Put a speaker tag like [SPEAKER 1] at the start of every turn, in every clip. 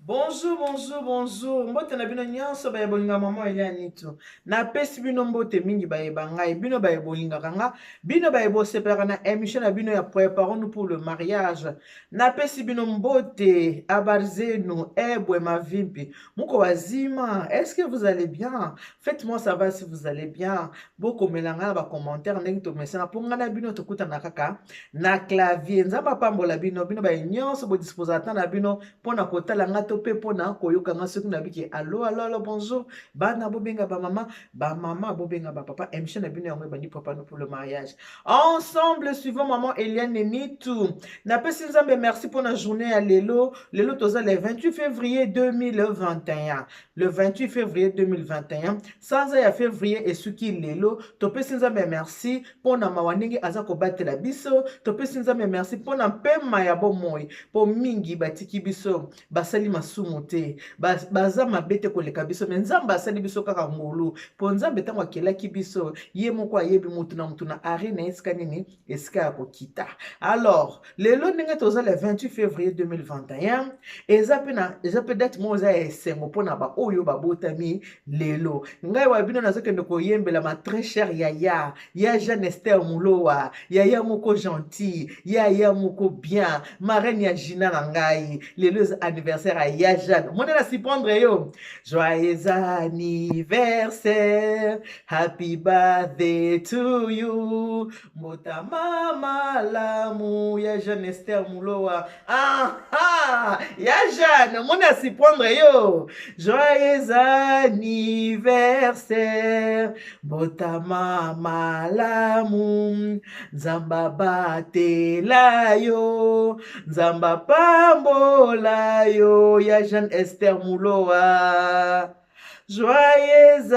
[SPEAKER 1] Bonjour, bonjour, bonjour. Mbote na bino nyonso baye bolinga maman Elia Nitu. Napesi bino mbote mingi baye ba ngai, bino baye bolingaka nga, bino baye bosepelaka na émission na bino ya Préparons-nous pour le mariage. Napesi bino mbote, habari zenu, ebwe mavimpi. Muko wazima, est-ce que vous allez bien? Faites-moi savoir si vous allez bien. Bokomela nga na ba commentaires ndenge tomesana po nga na bino tokutana kaka na clavier. Nzambe apambola bino, bino baye nyonso bodisposaka temps na bino mpo na kotala nga to mpe mpo na koyoka nga soki nabiki alo alo alo bonjour bana bobenga bamama bamama bobenga bapapa émission na bino yango ebandi préparons pour le mariage ensemble suivant maman Eliane Nitu. Napesi Nzambe merci mpo na journée ya lelo. Lelo toza le 28 février 2021, le 28 février 2021, sanza ya février esuki lelo. Topesi Nzambe merci mpo na mawa ndenge aza kobatela biso. Topesi Nzambe merci mpo na mpema ya bomoi, mpo mingi batiki biso, basali masumu te, baza mabe te koleka biso, me Nzambe asali biso kaka ngolu, mpo Nzambe ntango akelaki biso, ye moko ayebi mutu na mutu na are na esika nini, esika ya kokita. Alors lelo ndenge toza le 28 février 2021, eza mpe na eza mpe date moko eza ya esengo mpona baoyo babotami lelo. Ngai wa bino nazokende koyembela ma très chère yaya ya Jeanne Esther Mulowa, yaya moko gentil, yaya moko bien, marraine ya Gina na ngai. Lelo eza anniversaire ya ya Jeanne, mona na surprendre yo. Joyeux anniversaire, happy birthday to you, mbotama malamu ya Jeanne Esther Mulowa. Aha, ya Jeanne, mona surprendre yo. Joyeux anniversaire, mbotama malamu, Nzambe abatela yo, Nzambe apambola yo, ya Jeanne Esther Mulowa. Joyeux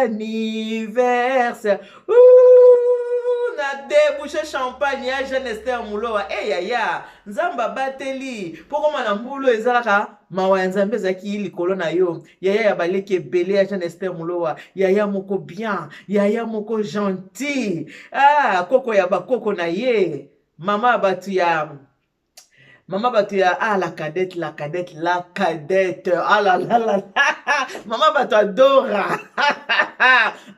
[SPEAKER 1] anniversaire. Ouh, na débouché champagne ya Jeanne Esther Mulowa. Eh yaya, Nzambe abateli. Pokoma na mbulu ezalaka mawa ya Nzambe ezalaki likolo na yo. Yaya ya baleki ebele ya Jeanne Esther Mulowa, yaya moko bien, yaya moko gentil. Ah, koko ya bakoko na ye. Mama bato ya mama bato ya ah, la cadette, la cadette, la cadette, ah la la la, mama bato ya Dora.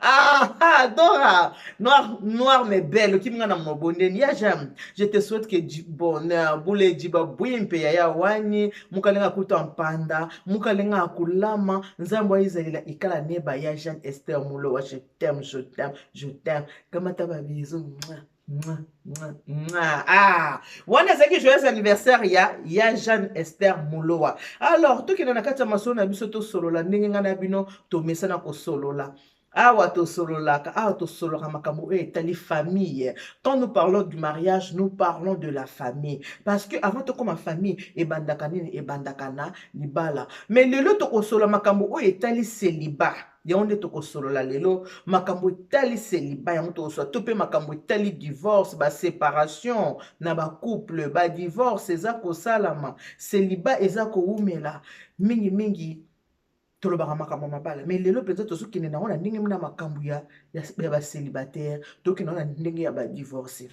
[SPEAKER 1] Ah, ah, Dora noir, noir mais belle, okimi nga na mobondeni ya jam. Je te souhaite que du bonheur buleji babwimpe yaya wani mukalenga kuta mpanda mukalenga akulama Nzambe ayizalela ikala neba ya Jeanne Esther Mulowa. Je t'aime, je t'aime, je t'aime. Kamata ba bisous. Ah, wana ezalaki joyeux anniversaire ya Jeanne Esther Mulowa. Alors tokende na kati ya masolo na biso, tosolola ndenge ngai na bino tomesana kosolola. Awa tosololaka, awa tosololaka makambo oyo etali famille. Quand nous parlons du mariage, nous parlons de la famille, parce que avant tokoma famille, ebandaka nini? Ebandaka na libala. Mais lelo tokosolola makambo oyo etali célibat. Yango nde tokosolola lelo, makambo etali célibat. Yango tokosolola to mpe makambo etali divorce, baséparation na bacouple. Badivorce eza kosalama, célibat eza kowumela mingimingi. Tolobaka makambo ya mabala, mais lelo mpenza tozokende nango na ndenge na makambo ya bacélibataire, tokende nango na ndenge ya badivorce.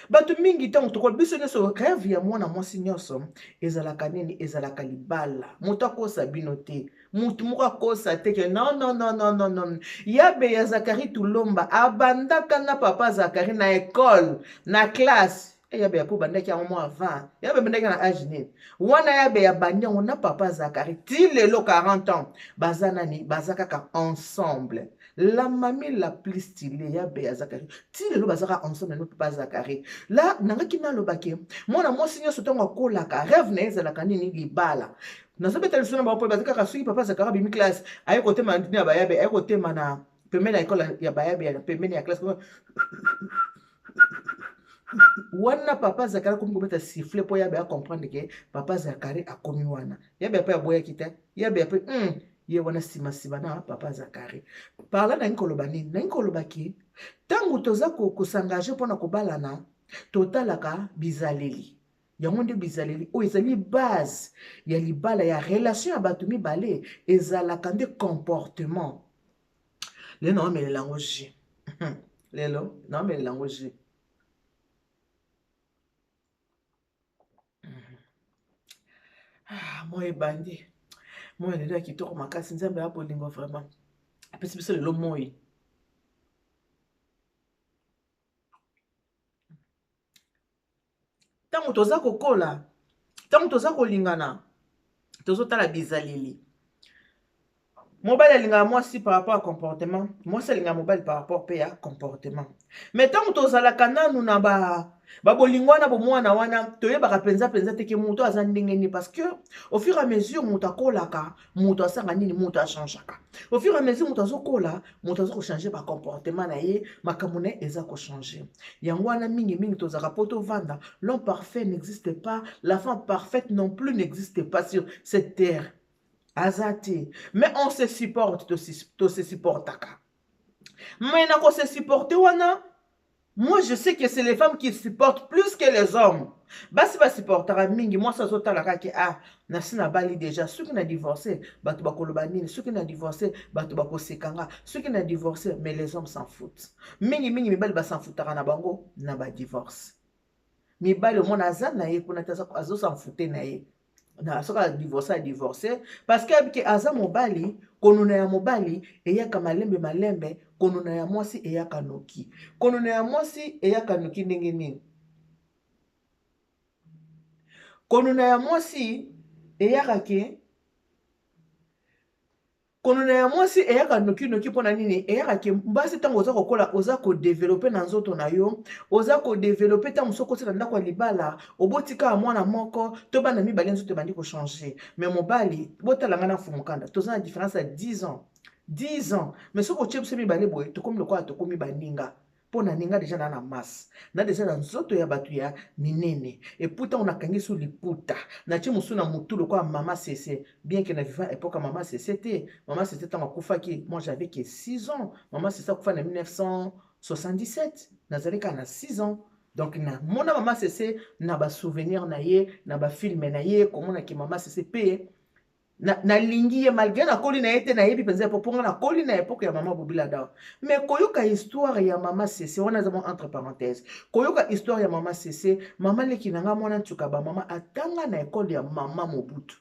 [SPEAKER 1] Bato mingi ntango tokola, biso nyonso, rêve ya mwana mwasi nyonso ezalaka nini? Ezalaka libala. Moto akosa bino te, motu moko akosa te ke non, non, non, non, non, non. Yabe ya Zakari Tulomba abandaka na papa Zakari na école, na classe. Yabe ya po bandaki yango mwa avant. Yabe bandaki na age nini wana? Yabe ya bandi yango na papa Zakari ti lelo 40 ans, baza nani? Baza kaka ensemble. La mamie la plus stylée, yabe ya Zakari, ti lelo bazaka ensemble na papa Zakari. La nangaki nalobaki, mwana mwasi nyonso ntango akolaka, rêve na ye ezalaka nini? Libala. Nazobeta liso na bango mpo baza kaka. Soki papa Zakari abimi classe, aye kotema ndini ya bayabe, aye kotema na pembeni ya ekole ya bayabe, ya pembeni ya classe wana, papa Zakari akomi kobeta sifflet mpo yabe acomprendre ke papa Zakari akomi wana. Yabe mpe aboyaki te, yabe mpe ye wana nsima na papa Zakari. Parla nangi koloba nini? Nangi koloba ke ntango toza kos'engager mpona kobalana, totalaka bizaleli. Yango nde bizaleli oyo ezali base ya libala, ya relation ya bato mibale, ezalaka nde comportement. Lelo naomelela yango jus, lelo naomelela yango jus. Ah, moi ebandi moi lelo ya kitoko makasi. Nzambe ya bolingo vraiment apesi biso lelo moi. Ntango toza kokola, ntango toza kolingana, tozotala bizaleli. Mobali alingaka mwasi par rapport ya comportement, mwasi alingaka mobali par rapport mpe ya comportement. Mais ntango tozalaka nanu na ba babolingo wana, bomwana wana, toyebaka mpenza mpenza te ke moto aza ndenge nini, parce que au fur et à mesure moto akolaka, moto asanga nini, moto achangeaka. Au fur et à mesure moto azokola, moto aza kochange bacomportement na ye, makambo na ye eza kochange. Yango wana mingimingi tozalaka mpo tovanda. L'homme parfait n'existe pas, la femme parfaite non plus n'existe pas sur cette terre, aza te. Mais on se supporte, tose supportaka. Mais na kose supporte wana, moi je sais que c'est les femmes qui supportent plus que les hommes. Basi basupportaka mingi. Mwasi azotala kaka: ah, nasi nabali déjà, soki na divorce bato bakoloba nini? Soki na divorce bato bakoseka nga, soki na divorce. Mais les hommes s'en foutent mingi mingi. Mibali bas'en foutaka na bango na badivorce. Mibali omona aza na ye kuna te, azos'en foutre na ye na soki adivorce, adivorce, parce que ayebiki aza mobali. Konuna ya mobali eyaka malembe malembe, konuna ya mwasi eyaka noki. Konuna ya mwasi eyaka noki ndenge nini? Konuna ya mwasi eyaka ke, konuna ya mwasi eyaka nokinoki. Mpo na nini eyaka ke? Basi, ntango oza kokola, oza kodévelopper na nzoto na yo, oza kodévelopper. Ntango mosusu okoti na ndako ya libala, oboti kaka mwana moko to bana mibale, nzoto ebandi kochanger. Mais mobali, botala ngai na Mfumukanda, toza na différence ya 10 ans, 10 ans. Mais soki otie biso mibale boye, tokomi lokola tokomi baninga. Mpo na ninga déjà na masse na déjà na nzoto ya bato ya minene. Epuis ntango nakangi so liputa, natie mosu na motu lokola Mama Sese, bien que na vivant époque ya Mama Sese te. Mama Sese, ntango akufaki, moi j'avais que 6 ans. Mama Sese akufa na 1977, nazali kaka na 6 ans. Donc namona Mama Sese na basouvenir na ye, na bafilm na ye, komonaki Mama Sese mpe nalingi ye malgré nakoli na ye te. Nayebi mpenza epo mponga nakoli na époque ya Mama Bobila Dawa. Mais koyoka histoire ya Mama Sese wana eza mwa entre parenthèse. Koyoka histoire ya Mama Sese, mama leki na nga, mwana ntuka bamama, atanga na école ya Mama Mobutu.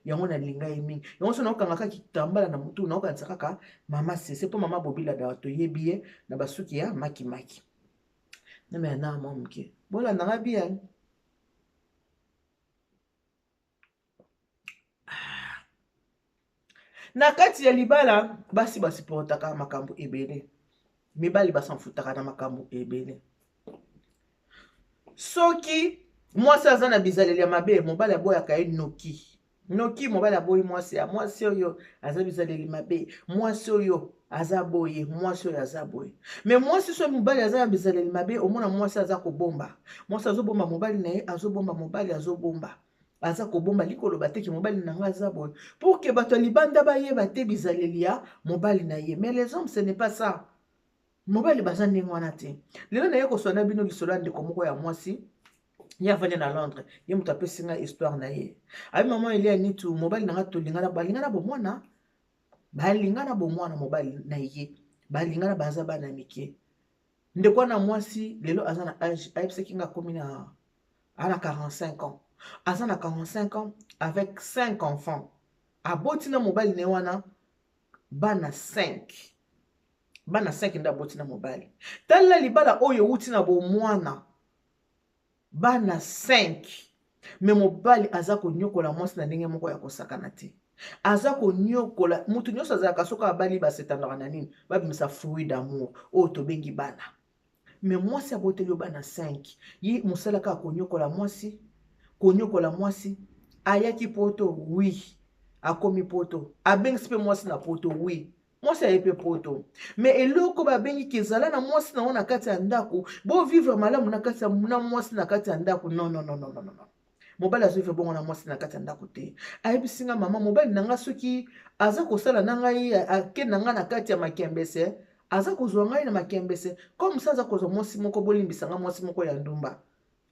[SPEAKER 1] Yango nalinga ye mingi. Yango so naokanga kaka kitambala na motu, naokanisa kaka Mama Sese, mpo Mama Bobila Dawa toyebi ye na basuki ya makimaki. Namela na mwa moke, bolandanga bien. Na kati ya libala, basi basupportaka makambo ebele, mibali bas'en foutaka na makambo ebele. Soki mwasi aza na bizaleli ya mabe, mobali aboyaka ye noki noki. Mobali aboyi mwasi ya mwasi oyo aza bizaleli mabe, mwasi oyo aza boye, mwasi oyo aza boye. Mais mwasi, so mobali aza na bizaleli mabe, omona mwasi aza kobomba, mwasi azobomba mobali na ye, azobomba mobali, azobomba, aza kobomba. Likoloba te ke mobali na ngai aza boye, pour que bato ya libanda bayeba te bizaleli ya mobali na ye. Mais les hommes, ce n'est pas ça. Mobali baza ndenge wana te. Lelo naye koswana bino lisolo ya ndeko moko ya mwasi. Ye avandi na Londres, ye moto apesi ngai histoire na ye. Abi: "Mama Elia Nitu, mobali na ngai tolingana, balingana bomwana, balingana bomwana. Mobali na ye balingana, baza bana mike." Ndeko wana mwasi lelo aza na age, ayebisaki nga akomi na aza na 45 ans, aza na 45 ans avec 5 enfants. Aboti na mobali na ye wana bana 5, bana 5 nde aboti na mobali. Tala libala oyo ewuti na bomwana, bana 5. Mais mobali aza konyokola mwasi na ndenge moko ya kosakana te. Aza konyokola. Motu nyonso azalaka, soki abali, basetandaka na nini, babimisa fruit d'amour oyo tobengi bana. Mais mwasi aboteli yo bana 5, ye mosala kaka konyokola mwasi, konyokola mwasi. Ayaki Poto, oui, akomi Poto, abengisi mpe mwasi na Poto, oui, mwasi aye mpe Poto. Mais eloko babengi ezala na mwasi na ngo na kati ya ndako, bovivre malamu na kati na mwasi na kati ya ndako, non, non, non, non, non, non. Mobali azovivre bongo na mwasi na kati ya ndako te. Ayebisi nga: "Mama, mobali na nga soki aza kosala na ngai, ake na ngai na kati ya makembese, aza kozwa ngai na makembese comme ça, aza kozwa mwasi moko, bolimbisa nga, mwasi moko ya ndumba."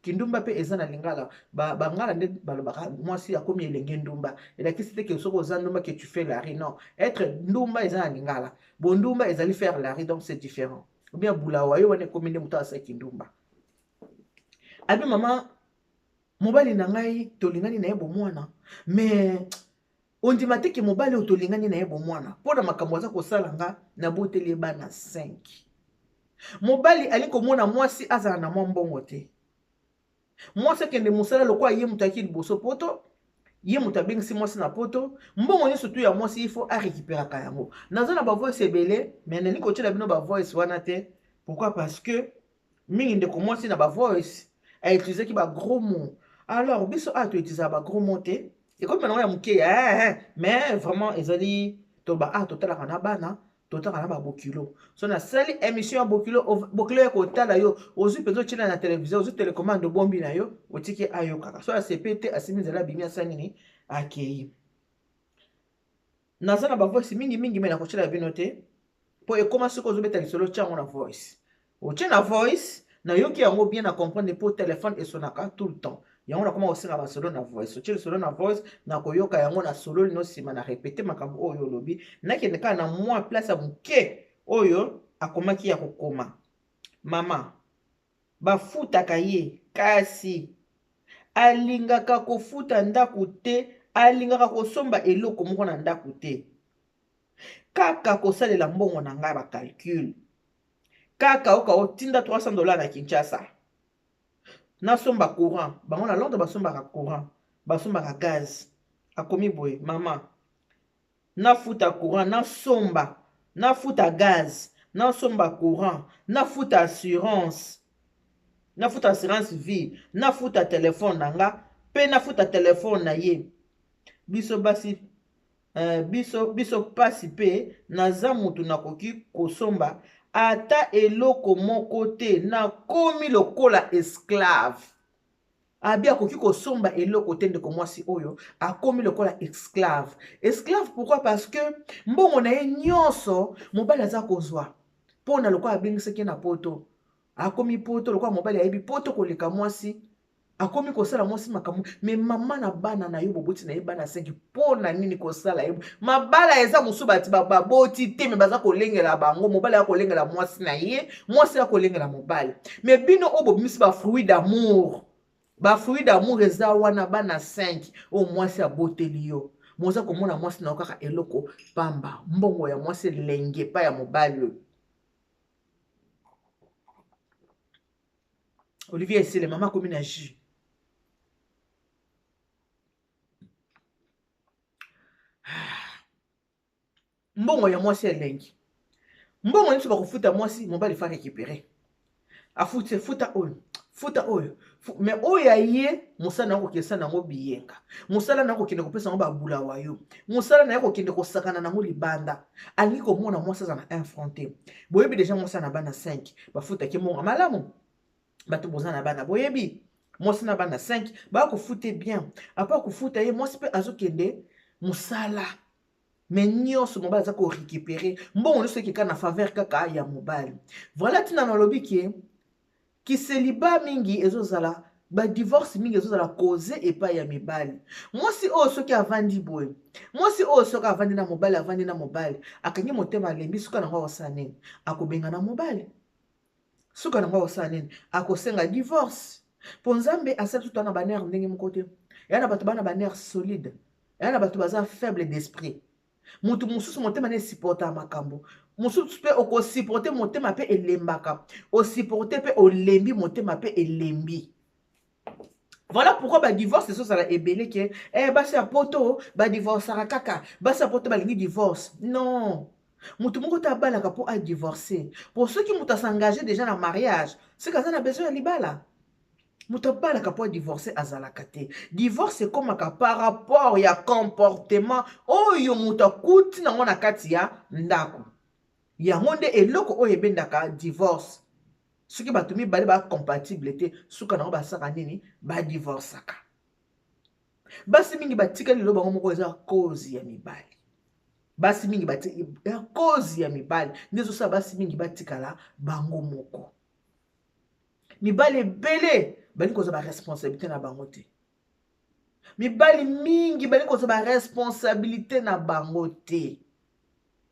[SPEAKER 1] Kindumba mpe eza na lingala. Bangala nde balobaka mwasi akomi elenge ndumba. Elakisi te ke soki oza ndumba ke tu fais la rue, non. Être ndumba eza na lingala, bondumba ezali faire la rue, donc c'est différent. Ou bien bulawa yo wana ekomi nde moto asalaki ndumba. Abi: "Mama, Mobali na ngai tolingani na ye bomwana, mais ondima te ke mobali oyo tolingani na ye bomwana mpo na makambo aza kosala nga, naboteli ye bana 5. Mobali alingi komona mwasi azala na mwa mbongo te. Mwasi akende mosala lokola ye moto ayaki liboso poto, ye moto abengisi mwasi na poto, mbongo nyonso tu ya mwasi il faut arécupéraka yango. Naza na bavoice ebele, mais nalingi kotyela bino bavoice wana te. Pourquoi? Parce que mingi ndeko mwasi na bavoice autilisaki bagros mots. Alors biso awa toutilisaka bagros mots te, ekomi nango ya moke, mais vraiment ezali toba awa totalaka na bana, totalaka na babokilo. So nasali émission ya bokilo, bokilo ya kotala yo, ozwi mpenza otyela na télévision, ozwi télécommande, obombi na yo, otiki ayokaka. So asepe te, asimi nzela, abimi, asali nini, akei. Naza na bavoice mingimingi, mais nakotyela bino te, mpo ekóma soki ozobeta lisolo, tia yango na voice, otie na voice, nayoki yango bien, na comprendre, mpo telefone esonaka tout le temps. Yango nakoma kosenga basolo na voice. Otie lisolo na voice, nakoyoka yango na solo lino, nsima na répéter makambo oyo olobi. Nakende kaka na mwa place ya moke oyo akomaki ya kokoma. Mama bafutaka ye, kasi alingaka kofuta ndako te, alingaka kosomba eloko moko na ndako te, kaka kosalela mbongo na ngai bacalcul, kaka oka otinda 300 $ na Kinshasa, nasomba courant. Bango na Londres basombaka courant, basombaka gaz. Akomi boye: mama, nafuta courant, nasomba, nafuta gaz, nasomba courant, nafuta assurance, nafuta assurance vie, nafuta telefone na nga mpe nafuta telefone na ye. Biso basi, biso pasi mpe naza motu nakoki kosomba ata eloko moko te, nakomi lokola esclave. Abi akoki kosomba eloko te. Ndeko mwasi oyo akomi lokola esclave. Esclave pourquoi? Parce que mbongo na ye nyonso mobali aza kozwa, mpona lokola abengisaki na poto, akomi poto, lokola mobali ayebi poto koleka mwasi, akomi kosala mwasi makambo. Mais mama na bana na yo, boboti na ye bana 5, mpo na nini kosala ye? Mabala eza mosusu bati baboti te, mais baza kolengela bango. Mobali aza kolengela mwasi na ye, mwasi aza kolengela mobali. Mais bino oyo bobimisi bafruit d'amour, bafruit d'amour eza wana, bana 5 oyo mwasi aboteli yo, moza komona mwasi na yo kaka eloko pamba, mbongo ya mwasi elenge epai ya mobali oyo. Olivier Esele, mama akomi na jus. Mbongo ya mwasi elengi, mbongo nyonso bakofuta mwasi, mobali fa récupérer, afuti, futa oyo, futa oyo. Mais oyo ya ye, mosala na kokende nango biyenga, mosala na kokende kopesa yango babula wayo, mosala na ye kokende kosakana nango libanda. Alingi komona mwasi aza na un franc te. Boyebi déjà mwasi na bana 5, bafutaki mbongo malamu. Bato boza na bana boyebi, mwasi na bana 5 bakofute bien. Apa kofuta ye, mwasi mpe azokende mosala, mais nyonso mobali aza korécupérer. Mbongo nyonso ekeka na faveur kaka ya mobali. Voilà ntina nalobi ke kiseliba mingi ezozala, badivorce mingi ezozala cause epai ya mibali. Mwasi oyo soki avandi boye, mwasi oyo soki avandi na mobali, avandi na mobali, akangi motema, alembi, suka nango akosala nini? Akobenga na mobali. Suka nango akosala nini? Akosenga divorce. Mpo Nzambe asali tuta na banerf ndenge moko te. Eya na bato baa na banerf solide, eya na bato baza faible d'esprit. Motu mosusu motema na esupportaka makambo mosusu, mpe okosupporter, motema mpe elembaka, osupporter mpe olembi, motema mpe elembi. Voilà pourquoi badivorce ezozala ebele ke basi ya poto badivorçaka kaka, basi ya poto balingi divorce. Non, motu moko te abalaka mpo adivorce. Po soki moto as'engage déjà na mariage, soki aza na besoin ya libala, moto abalaka mpo adivorce azalaka te. Divorce ekomaka par rapport ya comportement oyo moto akuti nango na kati ya ndako. Yango nde eloko oyo ebendaka divorce. Soki bato mibale bacompatible te, suka nango basaka nini? Badivorçaka. Basi mingi batikali lelo bango moko, eza cause ya mibali. Basi mingi, ya cause ya mibali nde ezosala basi mingi batikala bango moko. Mibali ebele balingi kozwa baresponsabilité na bango te. Mibali mingi balingi kozwa baresponsabilité na bango te.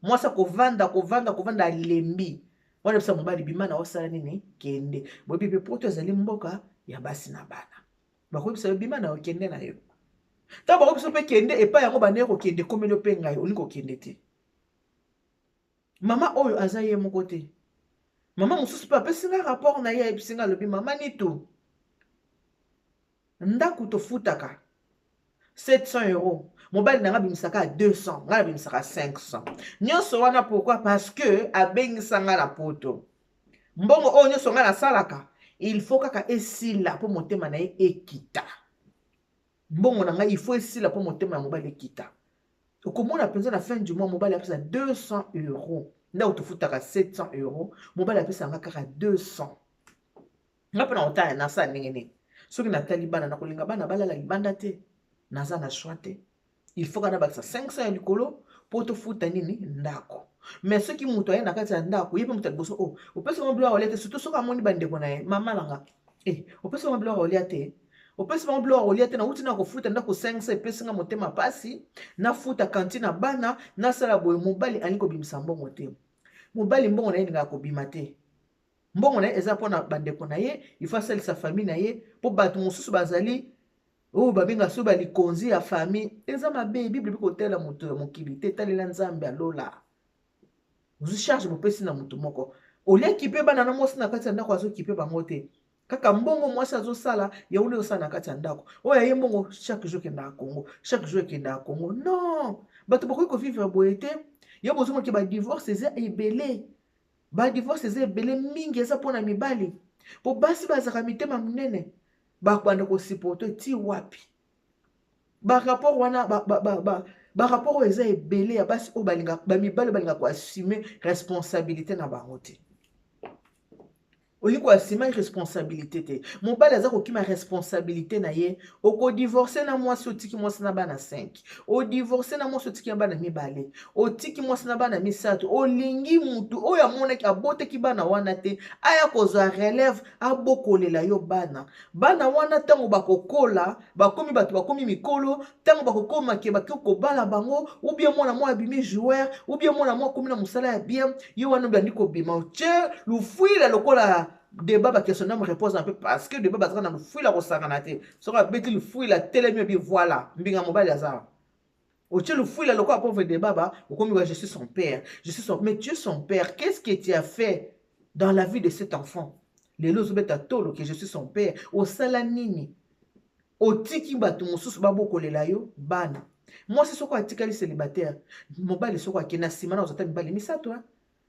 [SPEAKER 1] Mwasi akovanda, kovanda, kovanda, alembi. Wana bisa mobali: bima na, osala nini, kende. Boyebi mpe poto ezali mboka ya basi na bana. Bakoyebisa yo bima na yo, kende na yo. Ntango bakoyebisa mpe kende epai yango, bandeki kokende, ekomeli yo mpe ngai olingi kokende te. Mama oyo aza ye moko te. Mama mosusu mpe apesi nga rapport na ye, ayebisi nga, alobi: "Mama Nitu, ndako tofutaka 700 euro, mobali na nga abimisaka 200, ngai abimisaka 500. Nyonso wana pourquoi? Parce que abengisa nga na Poto. Mbongo oyo nyonso ngai nasalaka, il faut kaka esila mpo motema na ye ekita. Mbongo na ngai, il faut esila mpo motema ya mobali ekita." Okomona mpenza na fin du mois, mobali apesa 200 euro. Ndako tofutaka 700 euro, mobali apesa nga kaka 200. Nga mpe na kotala, nasala ndenge nini? Soki natali bana, nakolinga bana balala libanda te. Naza na choix te, il faut kana bakisa 500 ya likolo mpo tofuta nini? Ndako. Mais soki moto aye na kati ya ndako, ye mpe moto ya liboso: "O opesi bango biloko kolia te?" Surtout soki amoni bandeko na ye: "Mama nanga, e opesi bango biloko kolia te, opesi bango biloko kolia te. Nauti na kofuta ndako 500, epesi nga motema pasi, nafuta cantine na bana, nasala boye." Mobali alingi kobimisa mbongo te. Mobali, mbongo na ye elingaka kobima te. Mbongo na ye eza mpona bandeko na ye. Il faut asalisa famille na ye, mpo bato mosusu bazali oyo babenga so balikonzi ya famille. Eza mabe. Bible ebi kotela moto ya mokili te, etalela Nzambe alola. Ozwi charge, bopesi na moto moko, oliaki mpe bana na mwasi na kati ya ndako, azokipe bango te. Kaka mbongo mwasi azosala, yango nde osala na kati ya ndako. Oyo aye mbongo, chaque jour ekendaka Congo, chaque jour ekendaka Congo. Non, bato bakoki kovivre boye te. Yo bozomoki, badivorce eza ebele, badivorce eza ebele mingi, eza mpona mibali, po basi bazalaka mitema monene. Bakobanda kosupporter ti wapi? Barapport wana, barapport oyo eza ebele ya basi oyo balinga, bamibali balingaka koassumer responsabilité na bango te. Olingi koassumer responsabilité te, mobali aza kokima responsabilité na ye. Okodivorce na mwasi, otiki mwasi na bana 5. Odivorce na mwasi, otiki na bana mibale, otiki mwasi na bana misato. Olingi mutu oyo amonaki abotaki bana wana te aya kozwa relève, abokolela yo bana. Bana wana, ntango bakokola, bakomi bato, bakomi mikolo, ntango bakokoma ke bakoki kobala bango, ou bien mwana mwa abimi joueur, ou bien mwana mwa akomi na mosala ya bien, ye wana obandi kobima, otie lufwila lokola débat. Baquestion na repose un peu, parce que débat bazalaka na lufwila kosangana te. Soki abeti lufwila, telemi, obi voilà, mbinga mobali aza. Otie lufwila lokola pauvre débat ba okomi wa: "Je suis son père, je suis son." Mais tu es son père, qu'est-ce que tu as fait dans la vie de cet enfant? Lelo ozobeta tolo ke "je suis son père". Osala nini? Otiki bato mosusu babokolela yo bana. Mwasi soko atikali célibataire, mobali soko akende na nsima na ozwa ata mibali misato.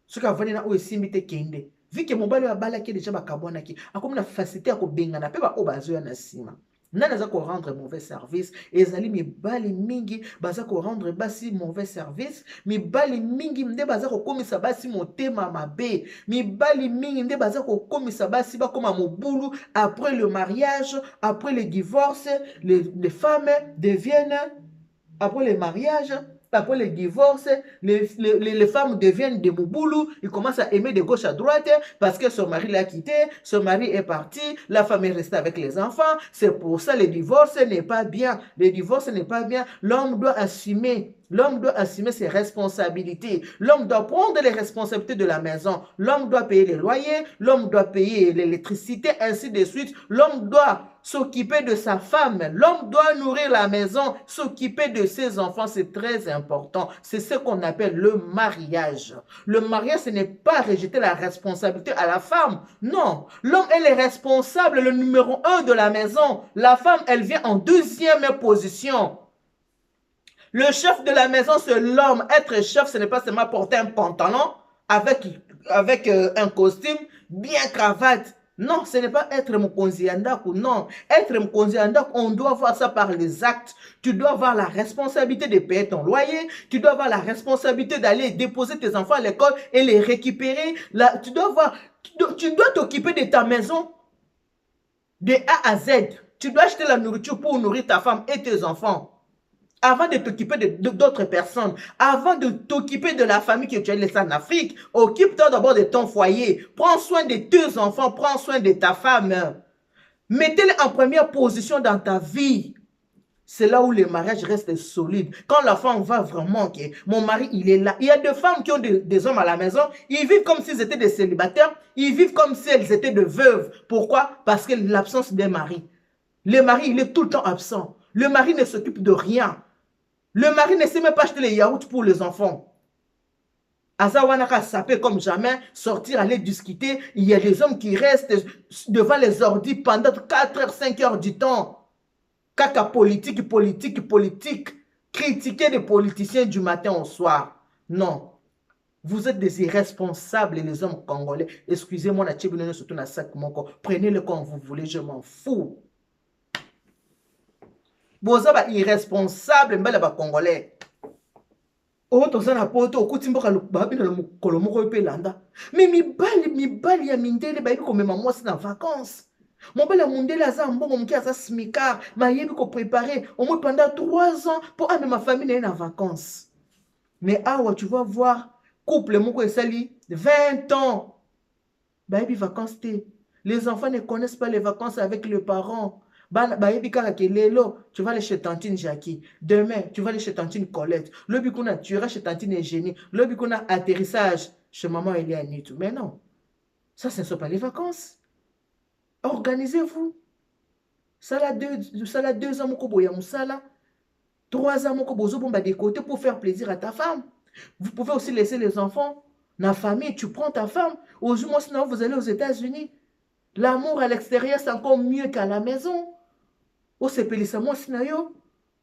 [SPEAKER 1] Soki avandi na oyo, esimbi te, kende. Vu que mobali oyo abalaki déjà, bakabwanaki, akomi na facilité ya kobengana mpe baoyo bazoya na nsima. Nani aza korendre mauvais service? Ezali mibali mingi baza korendre basi mauvais service. Mibali mingi nde baza kokomisa basi motema mabe. Mibali mingi nde baza kokomisa basi bakóma mobulu. Après le mariage, après le divorce, les femmes deviennent, après le mariage, après le divorce, les femmes deviennent des mouboulous. Ils commencent à aimer de gauche à droite parce que son mari l'a quitté, son mari est parti, la femme est restée avec les enfants. C'est pour ça le divorce n'est pas bien. Le divorce n'est pas bien. L'homme doit assumer. L'homme doit assumer ses responsabilités. L'homme doit prendre les responsabilités de la maison. L'homme doit payer les loyers, l'homme doit payer l'électricité, ainsi de suite. L'homme doit s'occuper de sa femme. L'homme doit nourrir la maison, s'occuper de ses enfants. C'est très important. C'est ce qu'on appelle le mariage. Le mariage, ce n'est pas rejeter la responsabilité à la femme. Non. L'homme est le responsable, le numéro 1 de la maison. La femme, elle vient en deuxième position. Le chef de la maison, c'est l'homme. Être chef, ce n'est pas seulement porter un pantalon avec un costume, bien cravate. Non, ce n'est pas être mokonzi ya ndako. Non, être mokonzi ya ndako, on doit voir ça par les actes. Tu dois avoir la responsabilité de payer ton loyer. Tu dois avoir la responsabilité d'aller déposer tes enfants à l'école et les récupérer. Là, tu dois t'occuper de ta maison de A à Z. Tu dois acheter la nourriture pour nourrir ta femme et tes enfants avant de t'occuper d'autres personnes, avant de t'occuper de la famille que tu as laissée en Afrique. Occupe-toi d'abord de ton foyer. Prends soin de tes enfants, prends soin de ta femme. Mettez-les en première position dans ta vie. C'est là où le mariage reste solide. Quand la femme va vraiment que mon mari, il est là. Il y a des femmes qui ont des hommes à la maison. Ils vivent comme s'ils étaient des célibataires. Ils vivent comme si elles étaient des veuves. Pourquoi? Parce que l'absence d'un mari. Le mari, il est tout le temps absent. Le mari ne s'occupe de rien. Le mari ne sait même pas acheter les yaourts pour les enfants. Aza wana ka sapé comme jamais, sortir, aller discuter. Il y a des hommes qui restent devant les ordi pendant 4 heures, 5 heures du temps. Kaka politique, politique, politique. Critiquer des politiciens du matin au soir. Non. Vous êtes des irresponsables, les hommes congolais. Excusez-moi, na tchibino surtout na sac moko. Prenez-le comme vous voulez, je m'en fous. Boza ba irresponsable mbala ba congolais. Oyo toza na poto okuti mboka babina na mokolo moko mpe elanda. Mais mibali mibali ya mindele bayebi komema mwasi na vacances. Mobali ya mundele aza mbongo moke aza smicard, mais ayebi ko préparer au moins pendant 3 ans mpo amema famille na ye na vacances. Mais awa tu vas voir couple moko esali 20 ans bayebi vacances te. Les enfants ne connaissent pas les vacances avec les parents. Bana bayebi kaka ke lelo tu vas aller chez tantine Jackie, demain tu vas aller chez tantine Colette, lobi kuna tu iras chez tantine Eugénie, lobi kuna atterrissage chez maman Elia Nitu. Mais non, ça ce ne sont pas les vacances. Organisez-vous. Sala 2 ans moko boya musala, 3 ans moko bozo bomba des côtés pour faire plaisir à ta femme. Vous pouvez aussi laisser les enfants na famille, tu prends ta femme. Au moins sinon vous allez aux États-Unis. L'amour à l'extérieur c'est encore mieux qu'à la maison. Osepelisa mwasi na yo.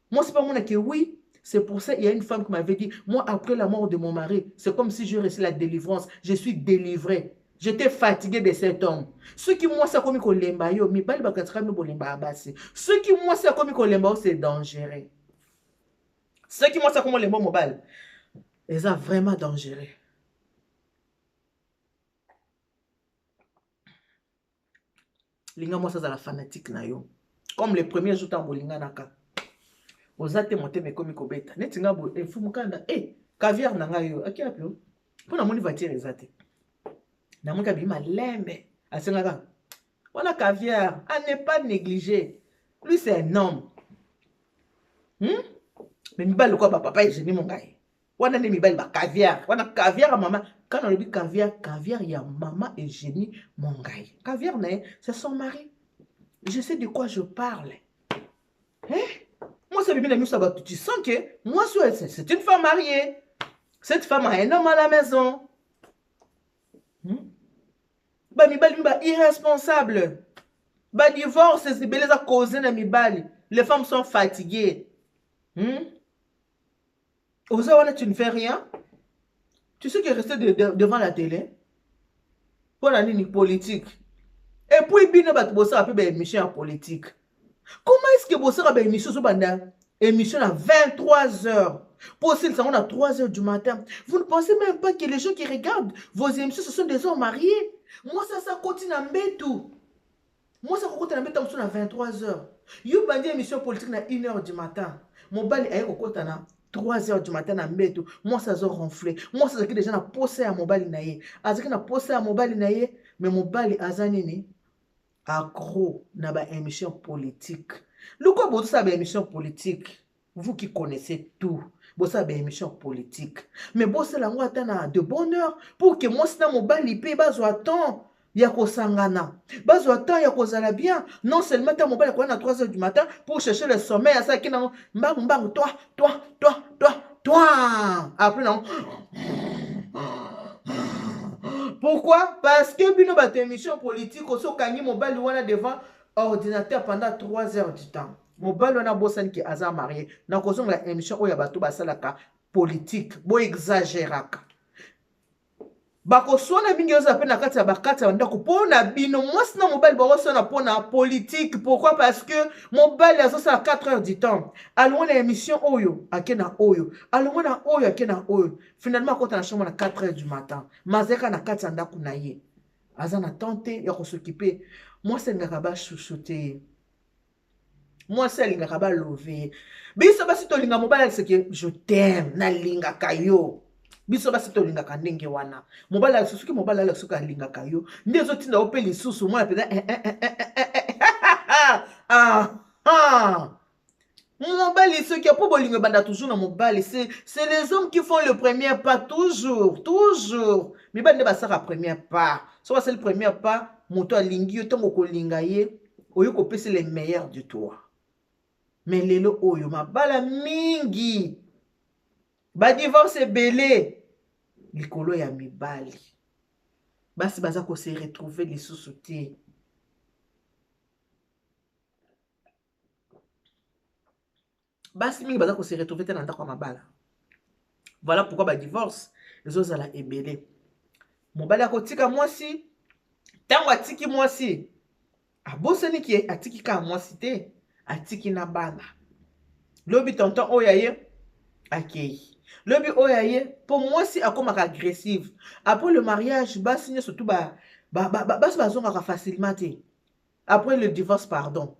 [SPEAKER 1] Moi c'est pas moi que oui. C'est pour ça il y a une femme qui m'avait dit, moi après la mort de mon mari, c'est comme si j'ai reçu la délivrance. Je suis délivrée. J'étais fatiguée de cet homme. Ceux qui moi ça comme kolemba yo, mibali bakatika mi bolemba abasi. Ceux qui moi ça comme kolemba yo, c'est dangereux. Ceux qui moi ça comme lemba mobile, ils sont vraiment dangereux. Linga moi ça za la fanatique na yo. Comme les premiers jours tango linga naka. Ozate motema ekomi kobeta. Neti nga boye, eh, fumukanda, eh, caviar na ngai yo. Aki api yo? Mpo namoni voiture eza te. Namoni kabima lembe. Asengaka. Wana caviar, à ne pas négliger. Lui c'est un homme. Mais mibali lokola ba papa Eugénie Mongai. Wana nde mibali ba caviar. Wana caviar ya mama. Quand on dit caviar, caviar ya mama Eugénie Mongai. Caviar na ye, c'est son mari. Je sais de quoi je parle. Hein? Moi, c'est bien la ça tu sens que moi, c'est une femme mariée. Cette femme a un homme à la maison. Ba mibali ba irresponsable. Ba divorce, c'est beleza causé na mibali. Les femmes sont fatiguées. Oza wana, tu ne fais rien. Tu sais qu'il est resté devant la télé. Pour la ligne politique. Et puis, bino bato bosala pe ba émission ya politique. Comment est-ce que bosala ba émission so banda émission à 23 heures? Pour aussi, ça on à 3 heures du matin. Vous ne pensez même pas que les gens qui regardent vos émissions, ce sont des hommes mariés. Moi, ça, ça continue à mbetu. Moi, ça continue à mbetu à 23 heures. Yo bandi émission politique à 1 heure du matin. Mon bali aye kokota na 3 heures du matin na mbetu. Moi, ça zo ronflé. Moi, ça déjà na posa ya mobali na ye. Azaki na posa ya mobali na ye, mais mobali aza nini? Accro na ba émission politique. Luko bozo sa ba émission politique. Vous qui connaissez tout, bozo ba émission politique. Mais bozo la ngwa na de bonheur pour que moi sina mobali pe bazo attend ya kosangana. Bazo attend ya kozala bien. Non seulement ta mobali kwa na 3 heures du matin pour chercher le sommeil ça qui na mbangu mbangu toi toi toi toi toi. Après non. Pourquoi? Parce que bino ba émission politique oso kangi mobali wana devant ordinateur pendant 3 heures du temps. Mobali wana bosani ki aza marié. Na kozonga la émission oyo bato basalaka politique, bo exagéraka. Bakoswana mingi oza pe na kati ya bakati ya ndako po na bino mwasi na mobali bakoswana po na politique. Pourquoi? Parce que mobali azosala 4 heures du temps. Alongwa na émission oyo ake na oyo, alongwa na oyo ake na oyo. Finalement akota na chambre na 4 heures du matin. Mazeka na kati ya ndako na ye. Aza na tante ya kosokipe. Mwasi alingaka ba chouchouter. Mwasi alingaka ba lever. Biso basi tolinga mobali c'est que je t'aime, nalingaka yo. Biso basi tolingaka ndenge wana. Mobali soki mobali alingaka soki alingaka yo. Nde ezotinda yo mpe lisusu, mwana mpenza, eh, eh, eh, eh, eh, eh, eh, ah, ah. Mobali soki po bolingo ebanda toujours na mobali, c'est les hommes qui font le premier pas toujours, toujours. Mibali nde basaka premier pas. Soki basali premier pas, moto alingi yo, ntango kolinga ye, Oye kopesa le meilleur de toi. Mais lelo oyo mabala mingi ba divorce ebele likolo ya mibali. Basi baza ko se retrouver lisusu te. Basi mingi baza ko se retrouver te na ndako ya mabala. Voilà pourquoi ba divorce ezozala ebele. Mobali akotika mwasi, ntango atiki mwasi abosani ke atiki kaka mwasi te, atiki na bana. Lobi tonton oyo aye akei, lobi oyo aye, mpo mwasi akomaka agressive après le mariage. Basi nyonso tu basi bazongaka facilement te après le divorce, pardon.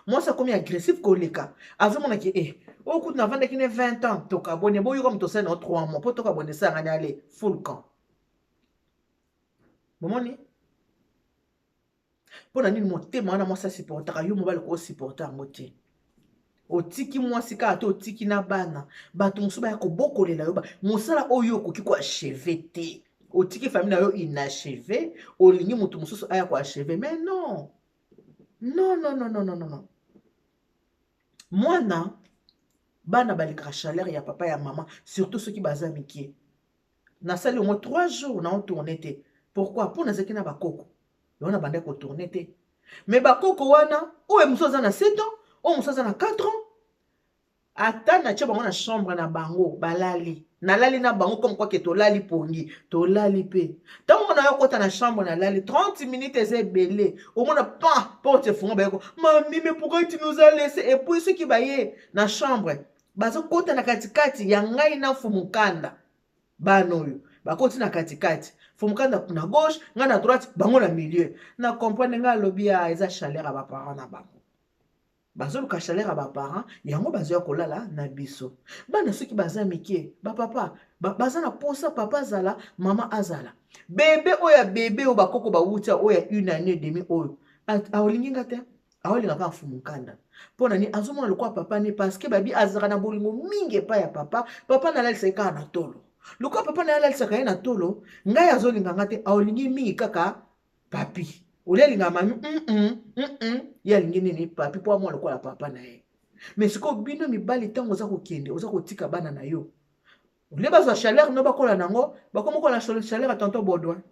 [SPEAKER 1] Mwasi akomi agressive koleka, azomona ke oyo kutu navandaki ne 20 ans, tokabone, boyoka moto osali na 3 mois mpo tokabone, esangani ale full camp. Bomoni mpo na nini motema wana mwasi asupportaka yo, mobali koosupporte yango te? Otiki mwasi kaka te, otiki na bana. Bato mosusu baya kobokolela yo mosala oyo okoki koachever te. Otiki famille na yo inachevé, olingi moto mosusu aya koachever. Mais non, non, non, non, non, non, non. Mwana, bana balingaka chaleur ya papa, ya mama, surtout soki baza mike. Nasali yango 3 jours na otourne te. Pourquoi? Mpo nazalaki na bakoko yango, na bandaki kotourne te. Mais bakoko wana, oyo mosusu aza na 7 ans, oyo mosusu aza na 4 ans, ata natia bango na chambre na bango, balali, nalali na bango comme quoi ke tolali pongi, tolali mpe. Ntango mona yo kota na chambre, nalali 30 minutes, eza ebele, omona pa porte efunga, bayeko: "Mami, mais pourquoi tu nous as laissé?" Et puis soki baye na chambre, bazokota na katikati ya ngai na Fumukanda. Bana oyo bakoti na katikati, Fumukanda na gauche, ngai na droite, bango na milieu. Na comprendre ngai, alobi ya eza chaleur ya baparent na bango. Bazoluka chaleur ya baparent yango, bazoya kolala na biso. Bana soki baza mike, bapapa baza na posa papa azala, mama azala. Bebe oyo ya bebe oyo bakoko bawuti, oyo ya une année demi, oyo aolingi nga te, aolinga kaka Fumukanda. Mpo na nini? Azomona lokola papa ne, parce que babi azalaka na bolingo mingi epai ya papa. Papa nalalisaki kaka na tolo, lokola papa na ye alalisaka ye na tolo, ngai azolinga nga te, aolingi mingi kaka papi. Olie alinga mami, ye alingi nini? Papi, mpo amona lokola papa na ye. Mais sikoyo bino mibali, ntango oza kokende, oza kotika bana na yo, olie bazwa chaleur no, bakola nango, bakomi kola chaleur ya tonton Baudouin.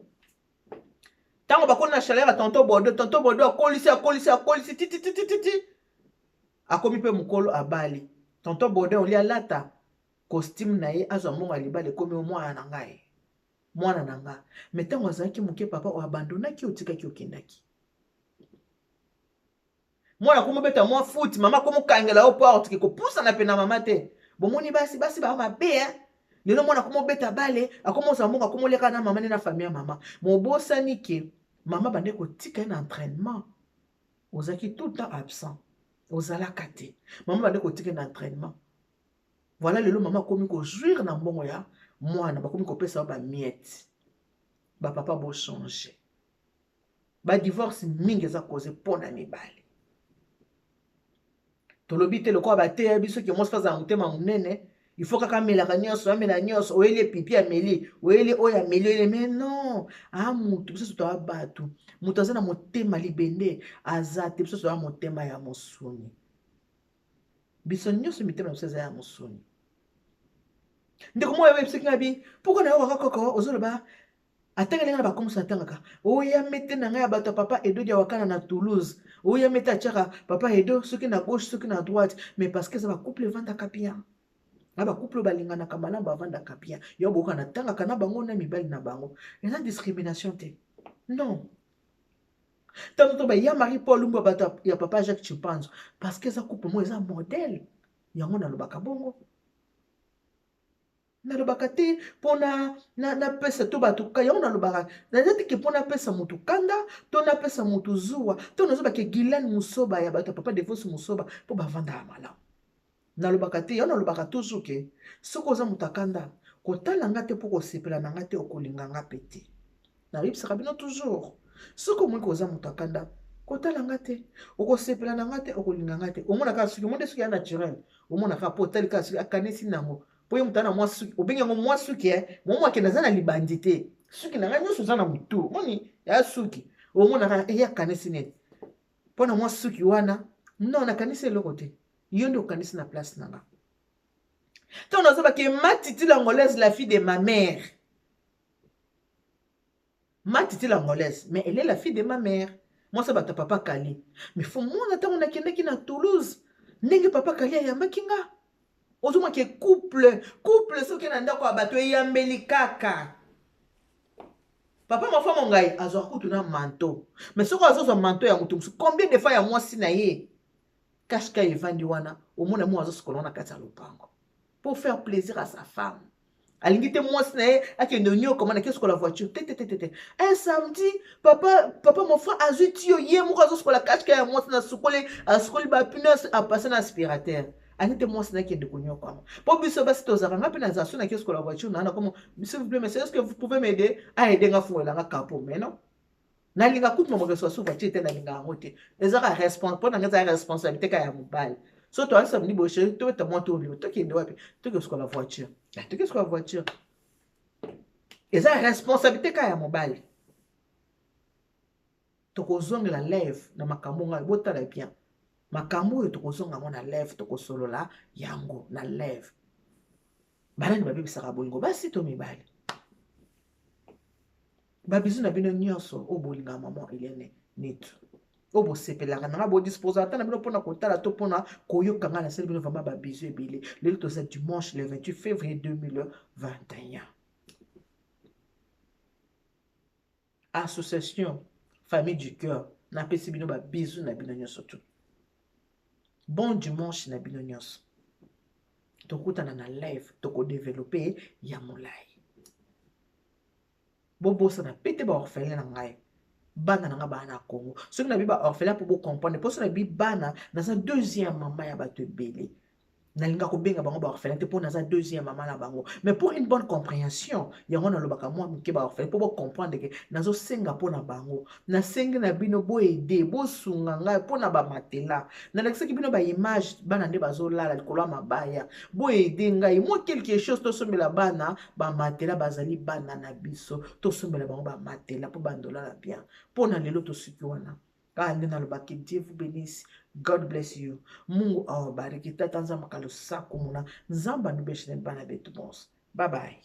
[SPEAKER 1] Ntango bakoli na chaleur ya tonton Baudouin, tonton Baudouin akolisi, akolisi, akolisi tititititi, akomi mpe mokolo, abali. Tonton Baudouin, olie alata costume na ye, azwa mbongo ya libala, ekomi mwana na ngai, mwana na nga. Mais ntango azalaki moke, papa oyo abandonaki, otikaki, okendaki. Mwana komobeta mwa foot, mama komokangela yo porte ke kopusana mpe na mama te. Bomoni basi, basi baa mabe, eh? Lelo mwana akomobeta bale, akomozwa mbongo, akomoliaka na mama nde na famille ya mama. Mobosani ke mama bande kotika ye na entraînement, ozalaki tout le temps absent, ozalaka te. Mama bande kotika ye na entraînement. Voilà, lelo mama akomi kojouir na mbongo ya mwana, bakomi kopesa yo bamiettes. Bapapa, bochange. Badivorce mingi eza cause mpo na mibali. Tolobi te lokola bateya biso ke mwasi azala motema monene, il faut kaka amelaka nyonso, amela nyonso, oyeli epipi ameli, oyeli oyo ameli, oyeli. Mais non, a mutu, biso toya bato, moto aza na motema libende aza te. Biso toya motema ya mosuni, biso nyonso mitema na biso eza ya mosuni. Ndeko moko oyebisaki nga bi pourquoi nayokaka kaka ozoloba, atanga ndenge na bakomisa, atangaka oya mete na ngai ya bato ya papa Edo dia Wakana na Toulouse, oya mete atiaka papa Edo soki na gauche, soki na droite. Mais parce que eza bacouple evandaka bien, na bacouple oyo balinganaka malamu, bavandaka bien. Yo boyoka natangaka na bango na mibali na bango, eza discrimination te, non. Ntango to baya Marie Paul Lumba, bato ya papa Jacques Chimpanzo, parce que eza couple moko eza modèle. Yango nalobaka bongo, nalobaka te mpona napesa to bato. Yango nalobaka, naza te ke mpo napesa motu kanda to napesa motu zuwa to nazobake Gilane Mosoba ya bato ya papa Devos Mosoba, mpo bavandaka malamu. Nalobaka te yango, nalobaka toujours ke soki oza moto akanda, kotala nga te, mpo kosepela na nga te, okolinga nga mpe te. Nayebisaka bino toujours, soki omoni koza moto akanda, kotala nga te, okosepela na nga te, okolinga nga te. Omona kaka soki omoni soki ya naturel, omona kaka mpo otali kaka soki akanisi nango, mpo ye moto ana mwa suki, obengi yango mwa suki, e momo akende aza na libandi te, suki na ngai nyonso oza na motu, omoni ya suki, omona kaka eye akanisi nini. Mpo na mwa suki wana, non, nakanisi eloko te. Yo nde okanisi na place na nga. Ntango nazobake ma titi l'angolaise, la fille de ma mère. Ma titi l'angolaise, mais elle est la fille de ma mère. Mwasi bato papa Kali. Mais faut mona ntango nakendaki na Toulouse, ndenge papa Kali ayambaki nga. Ozomaki couple, couple soki na ndako ya bato eyambeli kaka. Papa mafa mongai azwa kutu na manteau. Mais soki azozwa manteau ya moto mosusu, combien de fois ya mwasi na ye kashka evandi wana, omona mwa azosukola na kati ya lopango pour faire plaisir à sa femme. Alingi te mwasi na ye akende onyokama na kesukola voiture te te te te. Un samedi, papa mon frère azwi tio ye moko azosukola kashka ya mwasi na sukoli, asukoli ba pneus, apasse na aspirateur. Alingi te mwasi na akende konyokama. Mpo biso basi tozalaka, nga mpe nazala so na kesukola voiture na comme s'il vous plaît monsieur, est-ce que vous pouvez m'aider à aider nga fungolela nga capot? Mais non, nalinga kutu mamoke so voiture te, nalinga yango te. Ezaka mpo na nga ezaka responsabilité kaka ya mobali. So toali samedi boye, chéri, tobeta mwa tolio, tokende wapi? Tokesukola voiture, tokesukola voiture. Eza responsabilité kaka ya mobali. Tokozongela live na makambo ngai, botala bien makambo oyo, tokozonga yango na live, tokosolola yango na live. Banani babebisaka bolingo, basi to mibali? Babisous na bino nyonso oyo bolingaka mama Eliane Nitu, oyo bosepelaka nanga, bodispose ata na bino mpona kotala to mpona koyoka ngai. Nasali bino vraiment babisous ebele. Lelo toza dimanche le 28 février 2021. Association Famille du Cœur, napesi bino babisous na bino nyonso tu. Bon dimanche na bino nyonso. Tokutana na live, tokodévelopper ya molai. Bobosana pe te baorphelin na ngai, bana na nga baa na Congo. Soki nabi baorphelin, mpo bocomprendre, mpo so nabi bana, naza deuxième mama ya bato ebele. Nalinga kobenga bango baorphelin te, mpo naza deuxième mama na bango. Mais pour une bonne compréhension, yango nalobaka mwa moke baorphelin, mpo bocomprendre ke nazosenga mpo na bango. Nasengi na bino boaider, bosunga ngai mpo na bamatelas. Nalakisaki bino baimage, bana nde bazolala likolo ya mabaya. Boaider ngai mwa quelque chose, tosombela bana bamatelas. Bazali bana na biso, tosombela bango bamatelas mpo bandolala bien. Mpo na lelo tosuki wana kaka nde nalobaki. Dieu vous bénisse, God bless you, Mungu awabariki, tata Nzambe kalosaku muna Nzambe anubeshine bana betu bonso. Bye bye.